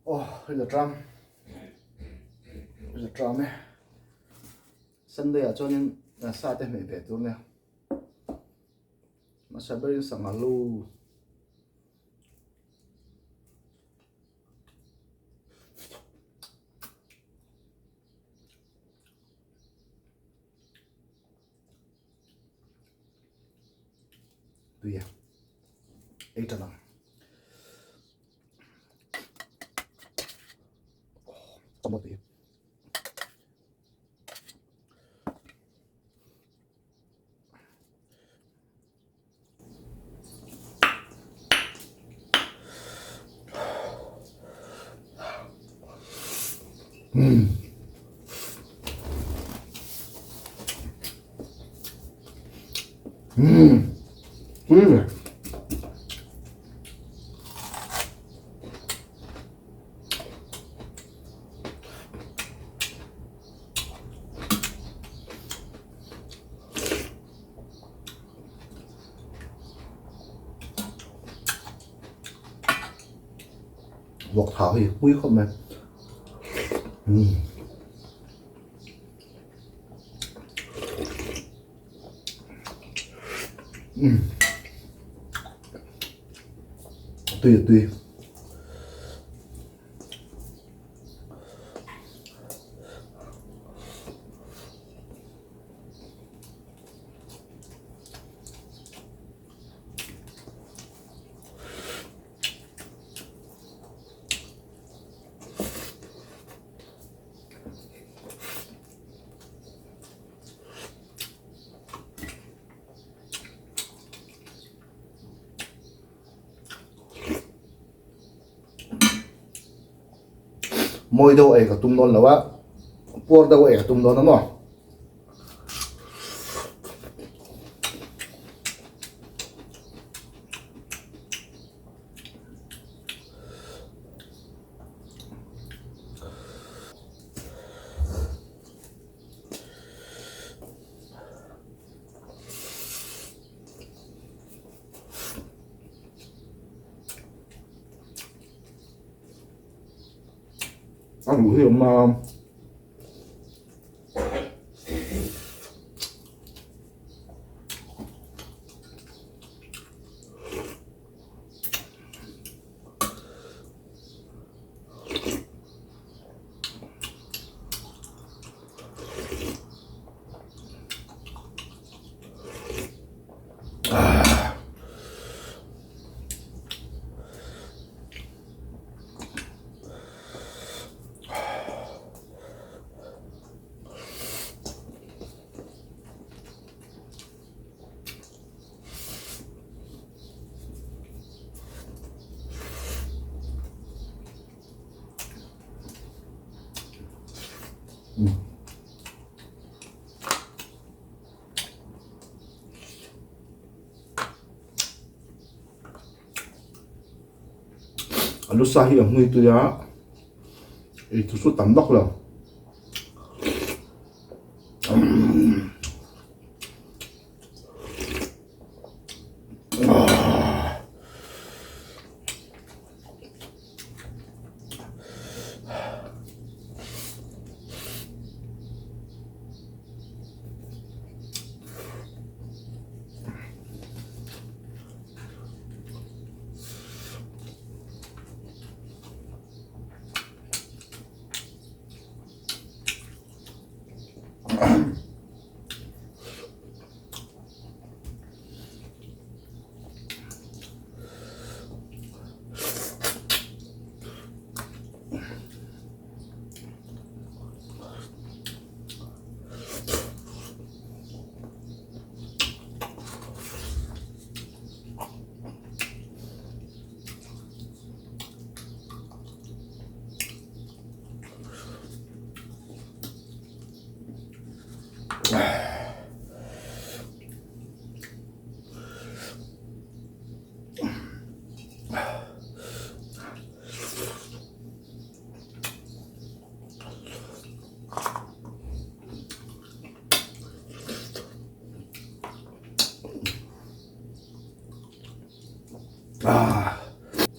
Aw ri la tram ri la tram e Sunday ah chuanin sa te hmeh ve tur nia hmasa berin sangha lu Tui a ei tan ang. Vawk thau hi pui khawp mai umm umm tui a tui. Mawi deuh ei ka tum dawn lo a, puar deuh ei ka tum dawn a maw. A duh hi awm a. A lu sa hi a hmui tui a ei chu chu tam vak lo.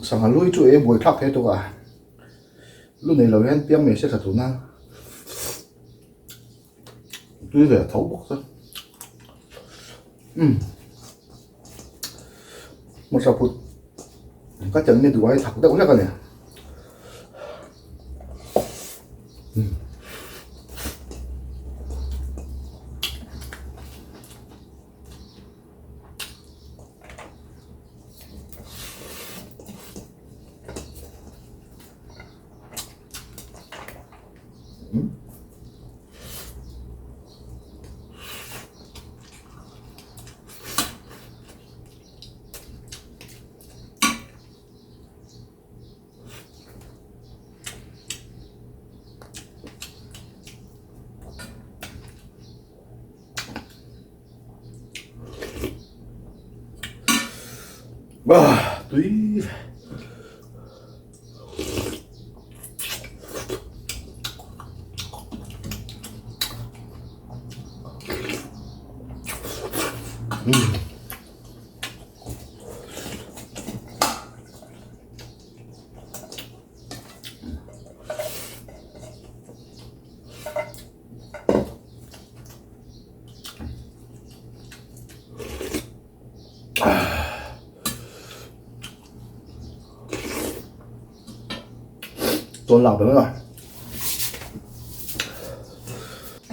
Sangha lui chu e buai thlak thei tuk a. Lu nei lo hian piang mai se tha tuna. Tui ve tho bawk se. Umm. Hmasa phut ka tel mi duai thak deuh hlek a ni. Umm. Tui ve. Chuan lak ber a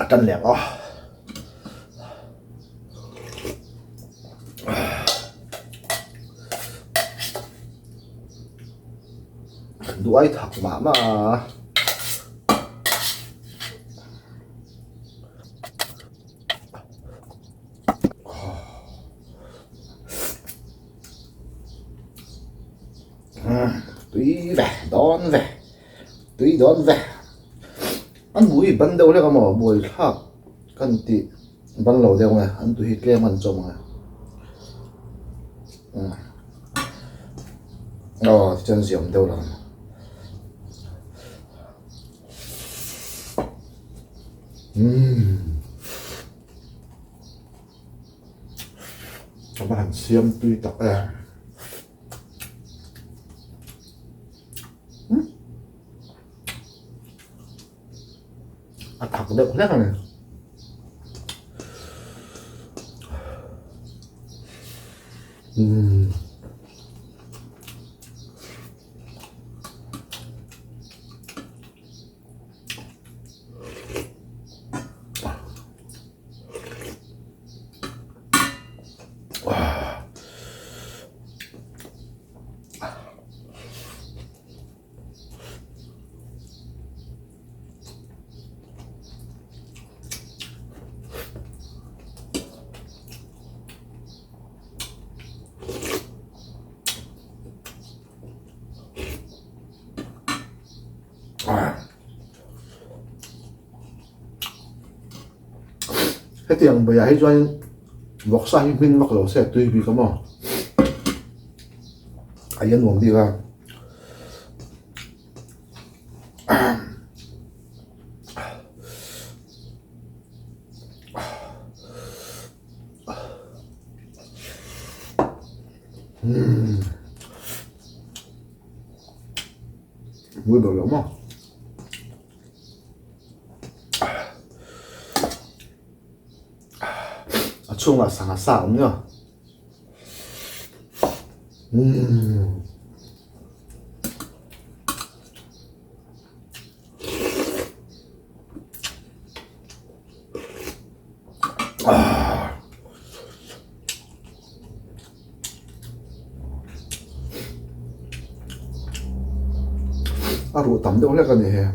a tan leh ang a. Duai thak mah mah a. Tui ve dawn ve tui dawn ve an bui ban deuh hlek a maw buai thlak kan tih ban lo deuh nge an tui hi tlem an chawm ang e aw tichuan ziam deuh lo umm. A va han siam tui tak e. A thak deuh hlek a ni. Umm. Hetiang baiah hi chuan vawksa hi hmin vak lo se tui bik a maw a hian nuam bik a. Mui ber lo maw. A chhungah sangha sa awm nia. Umm. A ruh tam deuh hlek a ni he.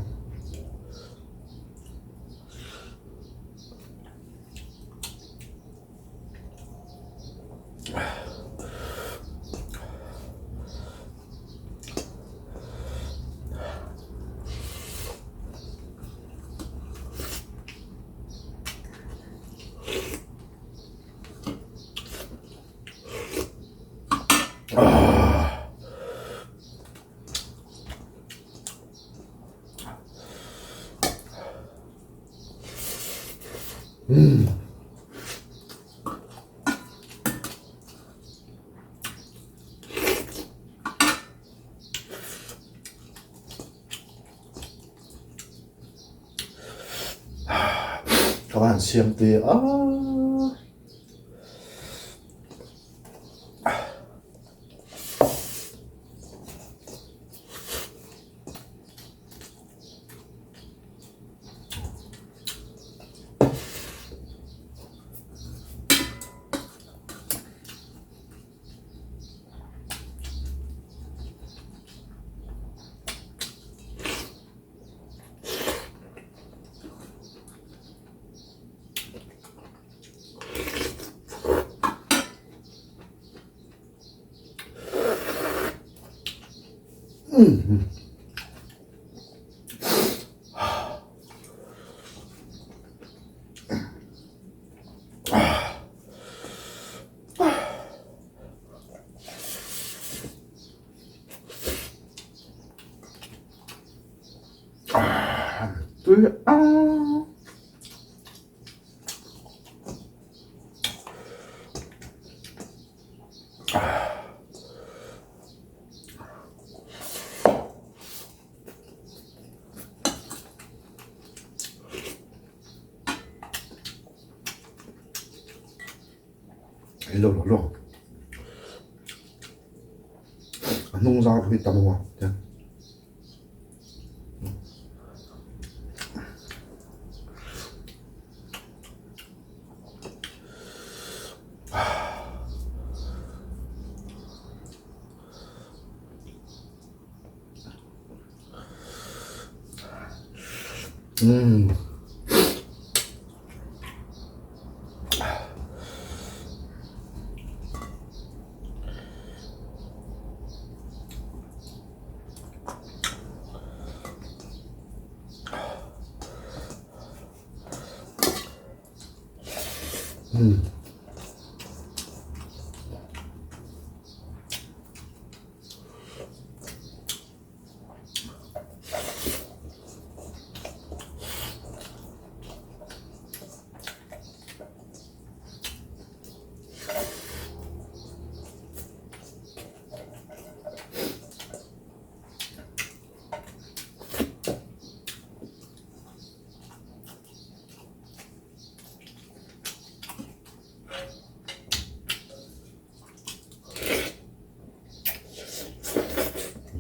taka han siam te a. Tui a. Ei lo lo lo. A hnung zar hi tam a tiang. Umm. Umm.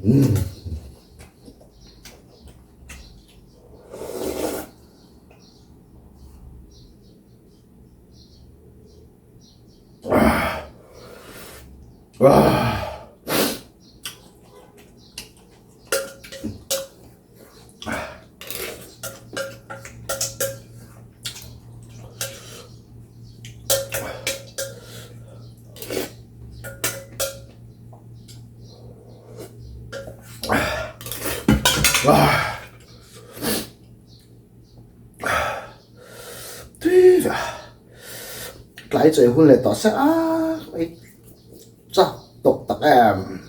Umm. Ah. Tlai chawi hun leh tawh se a ei chak tawk tak em.